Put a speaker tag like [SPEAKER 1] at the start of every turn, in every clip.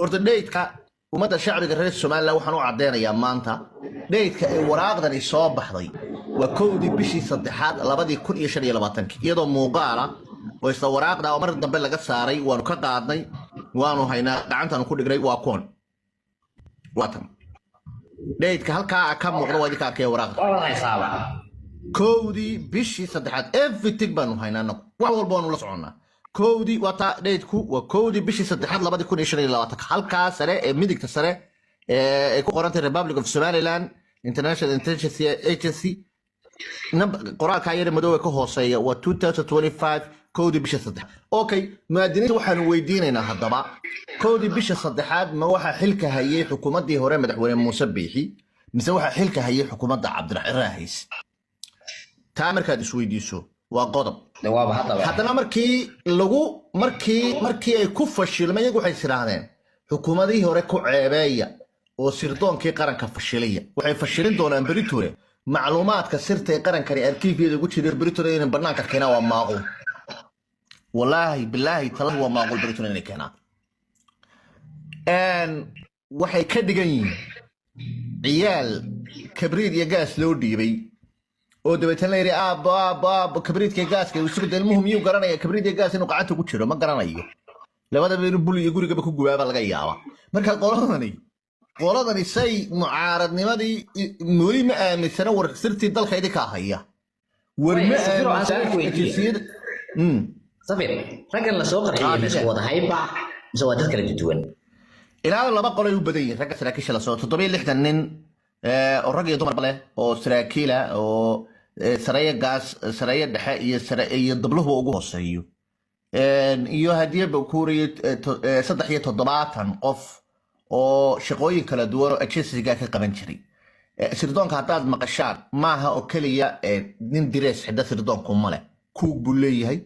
[SPEAKER 1] Horta dheydka ummadda shacbiga reer Somaliland waxaan u caddeynayaa maanta dheydka ay waraaqdani soo baxday waa 1-dii bishii 3aad 2025-kii, iyadoo muuqaala oo isla waraaqda oo mar dambe laga saaray waanu ka qaadnay, waanu haynaa, gacantaanu ku dhignay. Waa kuwan, waa tan dheydka halkaa ka muuqda, waa idinka arkaya waraaqda.
[SPEAKER 2] Waa la haysaaba.
[SPEAKER 1] 1-dii bishii 3aad, everything baanu haynaa anagu, wax walba waanu la soconnaa. 1-dii waa taa, dheydku waa 1-dii bishii 3aad 2025-ka. Halkaa sare ee midigta sare ee ay ku qorantay Republic of Somaliland International Intelligence Agency, qoraalkaa yare madoobe ka hooseeya waa 2025, 1-dii bisha 3aad. Okay, muwaadiniinta waxaanu weydiinaynaa haddaba, 1-dii bisha 3aad ma waxaa xilka hayay xukuumaddii hore madaxweyne Muuse Biixi mise waxaa xilka hayay xukuumadda Cabdiraxmaan Hays? Taa markaad isweydiiso waa qodob.
[SPEAKER 2] De waaba haddaba.
[SPEAKER 1] Haddana markii lagu markii markii ay ku fashilmay, iyagu waxay isiraahdeen xukuumadihii hore ku ceebeeya oo sirdoonkii qaranka fashilaya. Waxay fashilin doonaan beritore macluumaadka sirta ee qarankani arkiifyada ugu jira. Beritore inay banaanka keenaan waa maaquul, walaahi bilaahi talahi, waa maaquul beritore inay keenaan. Waxay ka dhigan yihiin ciyaal kabriid iyo gaas loo dhiibay oo dabeetana la yidhi aabbo, aabbo, aabbo, kabriidka iyo gaaska. Isugu de ilmuhu miyuu garanaya kabriid iyo gaas inuu gacanta ku jiro? Ma garanayo. Labadaba inuu bul iyo gurigaba ku gubaaba laga yaaba. Marka qoladani say mucaaradnimadii weli ma aaminsana. War sirtii dalka idinkaa haya, war ma
[SPEAKER 2] Wait, Safiro, aan su'aal ku
[SPEAKER 1] aaminsana
[SPEAKER 2] weydiiye.
[SPEAKER 1] jinsiyada.
[SPEAKER 2] Safir, raggan la soo qarxiyey ma isku wada hayba mise waa dad kala duwan?
[SPEAKER 1] Ilaa laba qolay u badan yihiin ragga saraakiisha lasoo 67 nin oo rag iyo dumarba leh oo saraakiila oo sareeyo gaas, sareeyo dhexe iyo sare iyo dabluhuba ugu hooseeyo, iyo hadiye bakuuriyo 73 qof oo shaqooyin kala duwan oo agencyga ka qaban jiray. Sirdoonka haddaad maqashaan maaha oo keliya nin direes xidha. Sirdoonku ma leh, kuug buu leeyahay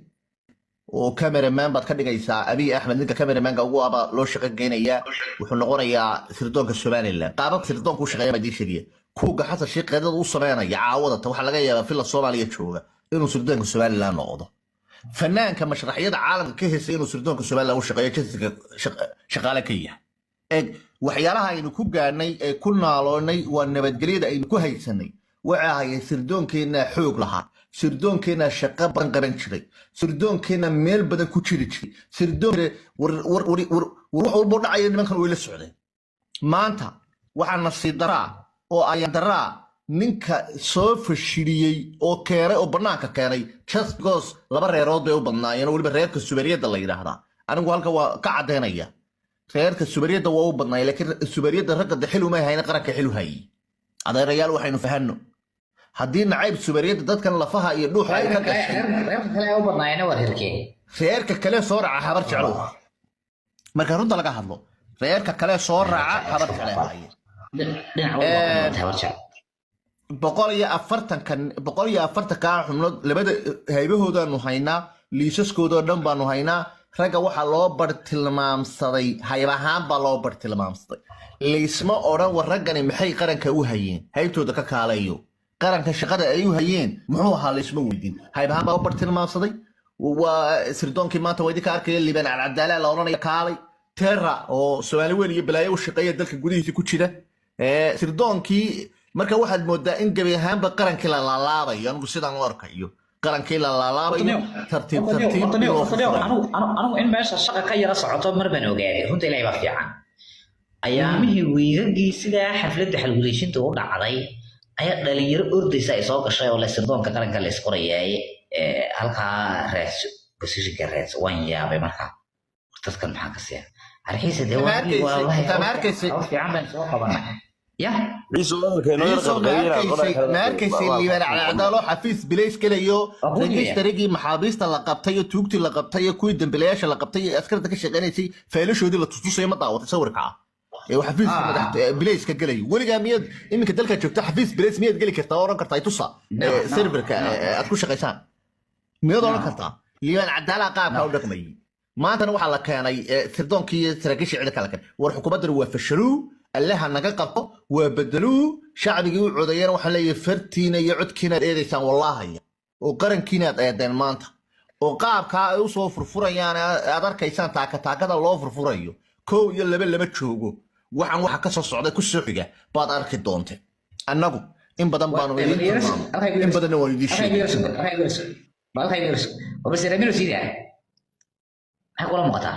[SPEAKER 1] oo cameraman baad ka dhigaysaa. Abiy Axmed ninka cameramanka ugu aba loo shaqo geynayaa wuxuu noqonayaa sirdoonka Somaliland. Qaababka sirdoonka u shaqeeya baa idiin sheegaya. Kuuga Xasan Sheekh qeedada u sameynaya caawadata waxaa laga yaabaa fila Soomaaliya jooga inuu sirdoonka Somaliland noqdo. Fanaanka mashraxyada caalamka ka hesay inuu sirdoonka Somaliland u shaqeeyo, jinsiga shaqaale ka yahay. Eeg, waxyaalaha aynu ku gaadhnay ee ku naaloonay waa nabadgelyada aynu ku haysanay. Waxa ahayeen sirdoonkeenna xoog lahaa, sirdoonkeenna shaqo badan qaban jiray, sirdoonkeenna meel badan ku jiri jiray, sirdoon war war war war war wax walboo dhacaya nimankan way la socdeen. Maanta waxaa nasiib daraa oo ayaan daraa ninka soo fashiliyey oo keenay oo banaanka keenay, just because laba reerood bay u badnaayeen oo weliba reerka subariyadda la yidhaahdaa. Anigu halka waa ka caddaynaya, reerka subariyadda waa u badnaay, laakiin subariyadda ragga de xil umay hayna, qaranka xil u hayay. Adeerayaal, waxaynu fahanno haddii nacayb subariyadda dadkan lafaha iyo dhuuxa ay ka gashay.
[SPEAKER 2] Reerka kale ee u badnaayena waa reerkee?
[SPEAKER 1] Reerka kale soo raaca Habar Jeclow. Marka runta laga hadlo, reerka kale soo raaca Habar Jecle ahaayeen.
[SPEAKER 2] Dhinac walba waa ku noqotay Habar Jecel.
[SPEAKER 1] 140-kan, 140-kaa xubnood labada haybahoodaanu haynaa, liisaskoodoo dhan baanu haynaa. Ragga waxaa loo bartilmaamsaday hayb ahaan baa loo bartilmaamsaday. Liisma odhan war raggani maxay qaranka u hayeen, haybtooda ka kaalayo, qaranka shaqada ay u hayeen muxuu ahaa, liisma weydiin. Hayb ahaan baa loo bartilmaamsaday. Waa sirdoonkii maanta waa idinka arkaya. Liban Alcadaala la odhanaya kaalay Terra oo Soomaali weyn iyo balaayo u shaqeeya dalka gudihiisa ku jira. Sirdoonkii marka waxaad moodaa in gebi ahaanba qarankii la laalaabayo. Anigu sidaan u arkayo, qarankii la laalaabayo tartiib tartiib in loo furfurayo.
[SPEAKER 2] Anigu in meesha shaqa ka yara socoto mar baan ogaaday. Runta Ilaahay baa fiican. Ayaamihii wiigagii sidaa xafladda xalguleyshinta u dhacday ayaa dhalinyaro ordaysa ay soo gashay oo la sirdoonka qaranka la isqorayaay, halkaa raadso, positionka raadso. Waan yaabay markaa, dadkan maxaa ka siya arxiisa dee.
[SPEAKER 1] Ma arkaysay? Intaa ma arkaysay?
[SPEAKER 2] Hawl fiican baan soo qabanay ya.
[SPEAKER 3] Ciise hadalka inoo yar
[SPEAKER 1] Ciisow, ma
[SPEAKER 3] qarqariyay
[SPEAKER 1] arkaysay? Ma arkaysay Liibaan Calcadaalo xafiis bilays gelayo?
[SPEAKER 2] Waa ku yimid.
[SPEAKER 1] Registerigii maxaabiista la qabtay iyo tuugtii la qabtay iyo kuwii dembilayaasha la qabtay iyo askarta ka shaqaynaysay faylashoodii la tustusayo, ma daawatay sawirka ah ee uu xafiiska madax bilayska gelayo? Weligaa miyaad iminka dalka joogta xafiis bilays miyaad geli kartaa oo oran kartaa itusa
[SPEAKER 2] No, no,
[SPEAKER 1] serverka
[SPEAKER 2] no.
[SPEAKER 1] aad ku shaqaysaan? Miyaad oran
[SPEAKER 2] No.
[SPEAKER 1] kartaa? Liibaan Cadaalaha qaabka u dhaqmayay. Maantana waxaa la keenay sirdoonkii iyo saraakiishii ciidanka la keenay. War xukuumaddani waa fashaluu, Allaha naga qabto, waa bedeluu. Shacbigii u codeeyana waxaan leeyahay fartiina iyo codkiinaad eedaysaan wallaahaya oo qarankiinaad eedeen maanta oo qaabkaa ay usoo furfurayaan aad arkaysaan taaka taakada loo furfurayo. 1 iyo 2 lama joogo. Waxaan waxa ka soo socda ku soo xiga baad arki doonte. Annagu in badan baanu idiin tilmaamay, in badanna waanu idiin sheegay.
[SPEAKER 2] Maxay kula muuqataa?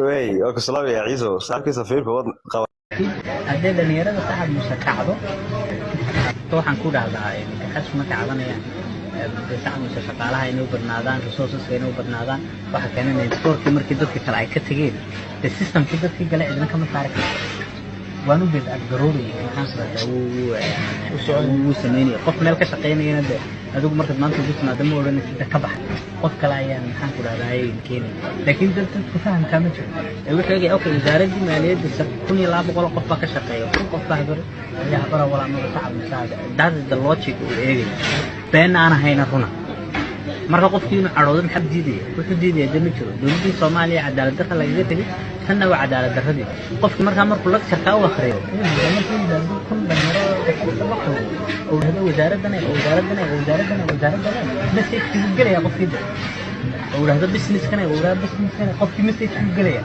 [SPEAKER 3] Wey, waa ku salaamaya Ciiso, saaxiibkii safiirka wad qaba.
[SPEAKER 4] Haddii dhalinyarada Sacad Muuse kacdo, waxaan ku dhahdaa xas ma kacdanayaan dee. Sacad Muuse shaqaalaha inay u badnaadaan, resourceska inay u badnaadaan, waxa keenanaya boorkii markii dadka kale ay ka tegeen, dee systemkii dadkii gale cidna kama saari karto. Waan u build up garoobaya, maxaan ku dhahdaa, wuu sameynaya. Qof meel ka shaqeynayana dee adigu markaad maanta ugu timaado ma odhanaysid "De ka bax, qof kale ayaan, maxaan ku dhahdaa, ayaan keenaya." Laakiin dadku fahamkaa ma jiro. Ee wuxuu eegaya, okay, wasaaraddii maaliyadda 1200 qof baa ka shaqeeya, 1000 qof baa habar ayaa habara walaamada Sacad Muuse. That is the logic uu eegaya, been aan ahayna runa. Marka qofkii inuu cadhoodo maxaa diidaya? Wuxuu diidaya de ma jiro. Dowladdii Soomaaliya cadaalad darra lagaga tegay, tanna waa cadaalad darradii. Qofkii markaa markuu lecture-kaa u akhriyo, markuu yidhaahdo 1000 dhalinyaro la kulmo oo yidhahdo wasaaraddan eeg, wasaaraddan eeg, wasaaraddan eeg, wasaaraddan eeg, message-kii buu gelaya qofkii de. Oo yidhahdo business-kan eeg, oo yidhahdo business-kan eeg, qofkii message buu gelaya.